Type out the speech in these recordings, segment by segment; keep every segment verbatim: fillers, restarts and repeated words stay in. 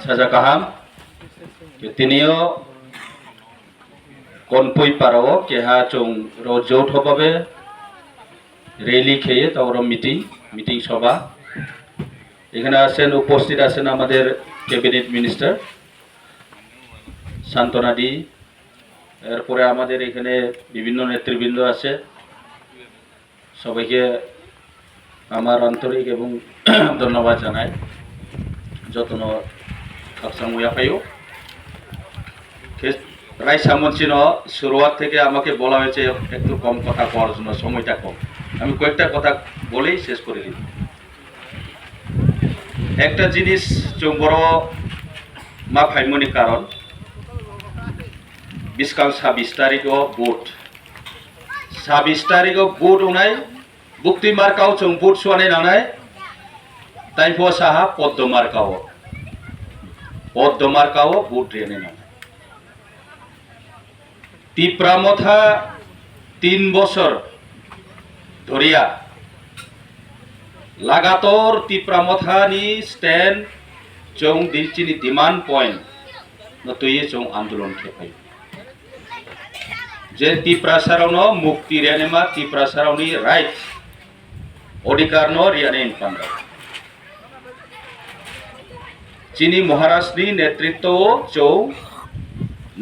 Saja kaham. Tinio Konpui parao keha chwng ro joutho babe rally kheye ta oro meeting, meeting sobha. এখানে আছেন, উপস্থিত আছেন আমাদের cabinet minister সান্ত্বনা দি, এরপরে আমাদের এখানে বিভিন্ন নেতৃবৃন্দ আছে, সবাইকে আমার আন্তরিক এবং ধন্যবাদ জানাই, যতন খাকসাং উয়া পাইও। রাইসা মঞ্চিন শুরুয়াত থেকে আমাকে বলা হয়েছে একটু কম কথা কওয়ার জন্য, সময়টা কম। আমি কয়েকটা কথা বলেই শেষ করে দিই। একটা জিনিস চুম্বর মা ফাইমনি কারণ, বিস্কাল ছাব্বিশ তারিখও ভোট। ছাব্বিশ তারিখও ভোট উনাই, বুক্তি মার্কাও চুং ভোট সুয়ানি নানাই, তাই পো সাহা পদ্ম মার্কাও, পদ্ম মার্কাও ভোট রেনে নানাই। Tipra Motha tin bosor dhoriya lagator Tipra Motha ni stand chwng di chini demand point no twiwi chwng andolon khe phai. Je Tiprasa rokno mukti ryanima, Tiprasa rokni right odhikar no ryanai panda. Chini Maharaj ni netritwo o chwng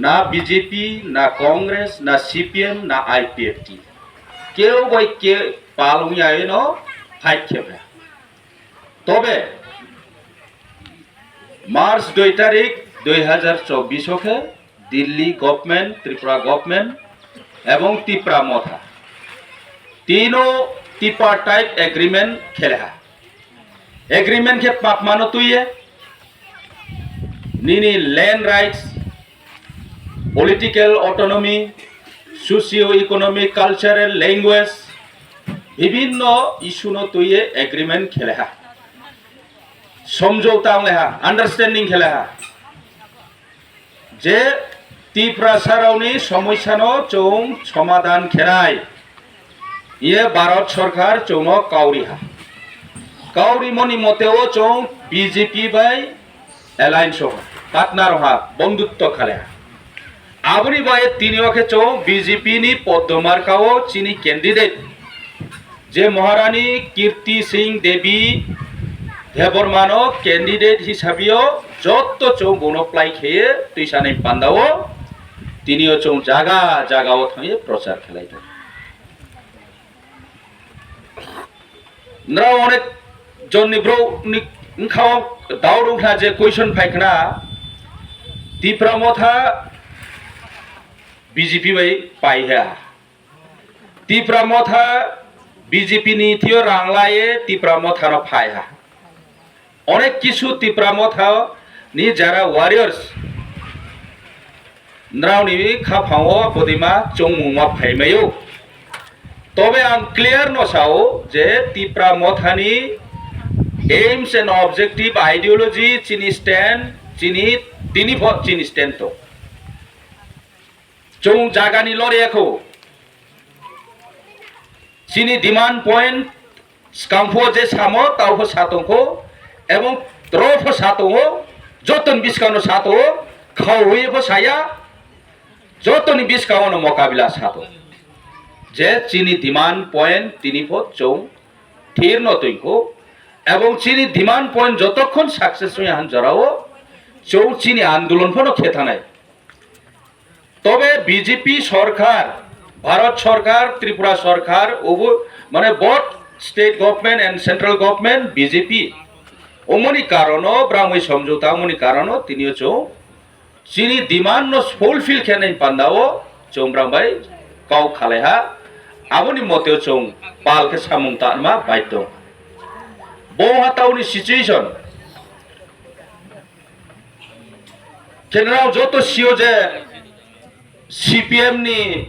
na B J P, na Congress, na C P M, na I P F T. Keu bai ke palung ya eno fight khe bra. Tobe March dui tarik dui hajar chobbish o khe Delhi government, Tripura government ebong Tipra Motha tino tripartite agreement kheleha. Agreement khe papmano tuiye nini land rights, political autonomy, socio economic, cultural, language, bibhinno issue no tuiye agreement kheleha, somjouta wngleha, understanding kheleha. Je Tiprasa rokni somoisano chwng somadhan khenai, iye Bharat Sarkar chwngno kauriha. Kaurimoni moteo chwng B J P bai alliance o partner ha, bondhutto khale. Aboni bai tini o khe chwng B J P ni Poddo markao chini candidate je Maharani Kirti Singh Devi Debbarmano candidate hisabio jotto chwng bono plai kheye twisanai pandao, tinio chwng jaga jagao thangwi prochar khlai tongo. Nrao onek jonni brouh ni wngkhao doubt wngkha je question phaikhna Tipra Motha B J P bai pai ha. Tipra Motha B J P ni thio rang laye Tipra Motha no phai ha. Onek kisu Tipra Motha ni jara warriors nrao ni khaphang o bodima chongmung ma phai maio. Tobe ang clear no sao je Tipra Motha ni aims and objective, ideology, chini stand, chini tini pho chini stand to. Chwng jagani lorya kho. Chini demand point skang pho je samo tao pho sa tong kho, ebong tro pho sa tongo, jotoni bwskango sa tongo, khao hui pho saya, jotoni bwskango no mokabila sa tongo. Je chini demand point tini pho chwng thir no twi kho, ebong chini demand point jotokhon success wngya han jorao chwng chini andolon pho no khe thanai. Tobe B J P sorkar, Bharat sorkar, Tripura sorkar, obo mane both state government and central government B J P. Omoni karono, brangwi somjota omoni karono, tinio chwng chini demand no fulfill khenai pandao chwng brangbai kau khalaiha. Aboni moteo chwng pal khe samung tanma baidho. Bo ha tauni situation. General joto sio je C P M ni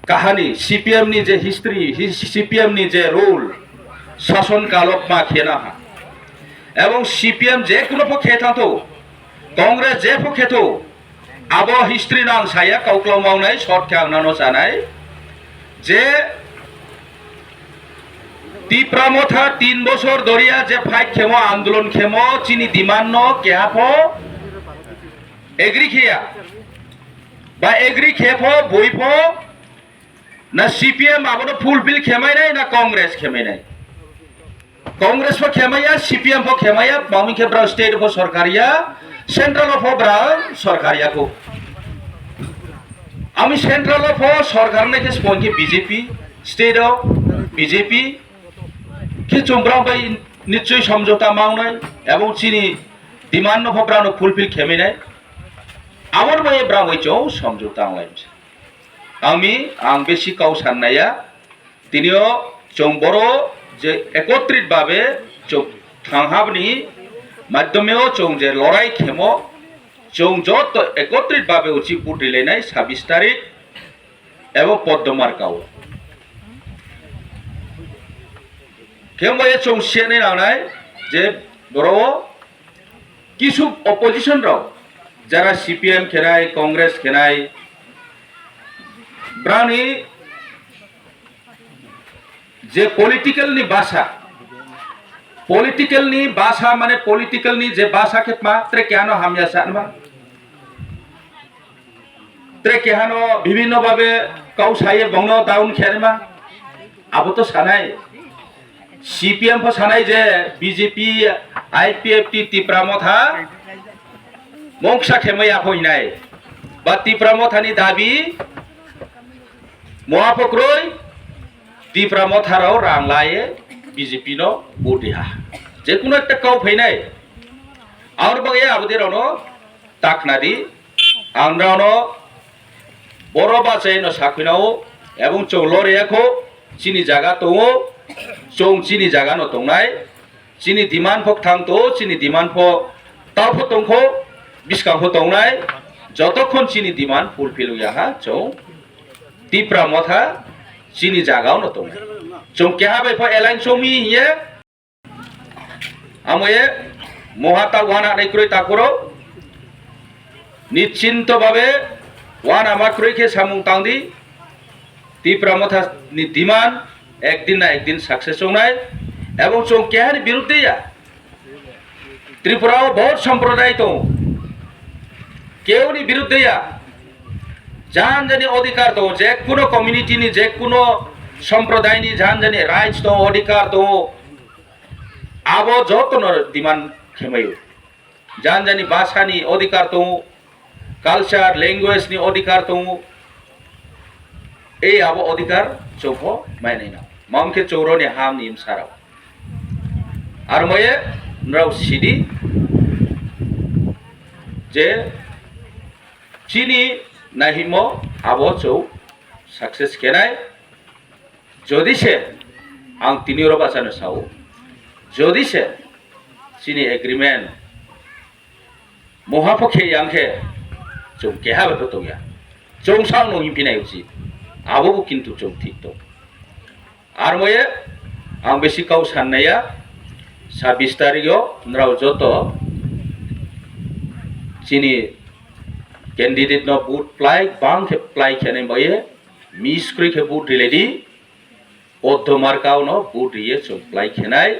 kahani, C P M ni je history, his-, C P M ni je rule, sason kalok ma khena ha. Ebong C P M je kuno pho khe thangtho, Congress je pho khe tho, abo history no ang saya, kauklao mawnai, short khe ang nano chanai, je Tipra Motha tin bosor doriya je fight khemo, andolon khemo, chini demand no keha pho agree khiya. Ba agree khe pho, bui pho, na C P M abono fulfill khemai nai, na Congress khemai nai. Congress pho khemaya, C P M pho khemaya, mami khe brao state pho sorkar ya, central pho brao sorkar ya ko. Ami central pho sorkar nai khe spon khe B J P, state o B J P, khe chwng brao bai nichoi somjota mawnai, ebong chini demand no pho brao no fulfill khemai nai. Aboni bai brao bai chwng somjota wnglai. Ami, ang besi kau san naiya. Tinio chwng boro je ekotrit babe chwng thang habni madhyomeo chwng je lorai khemo, chwng joto ekotrit babe uchi vote rilainai sabis tarik ebo poddo markao. Khemo ye chwng siyanai nangnai je boro kisu opposition rok jara C P M khenai, Congress khenai, brani je political ni basa, political ni basa mane political ni je basa khe ma tre keha no hamya sa ma, tre keha no bibhinno babe kau saye bongno down khe ma, abo to sanai. C P M pho sanai je B J P, I P F T, Tipra Motha moksa khemai aphoi nai. Ba Tipra Motha ni dabi moha pho kwrwi, Tipra Motha rao rang laye B J P no vote riha. Je kuno ekta kau phainai. Aboni bagwi abodi rao no takna di. Ang rao no boro bachai no sakhuinao, ebong chwng lore yakho, chini jaga tongo, chwng chini jaga no tongnai, chini demand pho thang to, chini demand pho tao pho tongkho, biskang pho tongnai, jotokhon chini demand fulfill ya ha, chwng Tipra Motha chini jaga no tongnai. Chwng keha bai pho align chwng mi hiye, Amo ye moha ta wana nai kwrwi ta kwrwi. Nichinto babe wana ma kwrwi khe samung tang di. Tipra Motha ni demand ekdin na ekdin success wngnai. Ebong chwng kehani birudde ya. Tripura o bahut samproday tongo. Keuni birudde ya. Jan jani odhikar tongo, je kuno community ni, je kuno samproday ni jan jani rights tongo, odhikar tongo. Abo jotono demand khemaio. Jan jani bhasha ni odhikar tongo, culture, language ni odhikar tongo. Ei abo odhikar chwngpho mainai na. Mamkhe chwng roni ham ni imsarao. Armoye nrao sidi je chini nahimo abo chwng success khenai. Jodi se, ang tini oro bachano sao, jodi se chini agreement moha pho khe yang khe, chwng keha bai pho tongya, chwng sao no himphina uchi, abo bo kintu chwng thik tong. Armoye ang besi kau sannaya, sabis tarik o nrao joto chini candidate no vote plai bang khe plai khenai baye, miss kwrwi khe vote rilai di, poddo markao no vote riye chwng plai khenai.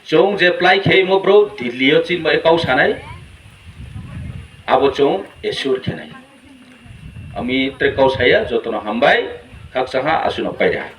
Chwng je plai khe mo bro Delhi o chinma kau sanai, abo chwng assure khenai. Ami tre kau saya, jotono hambai, khaksa ha, aswkno paida.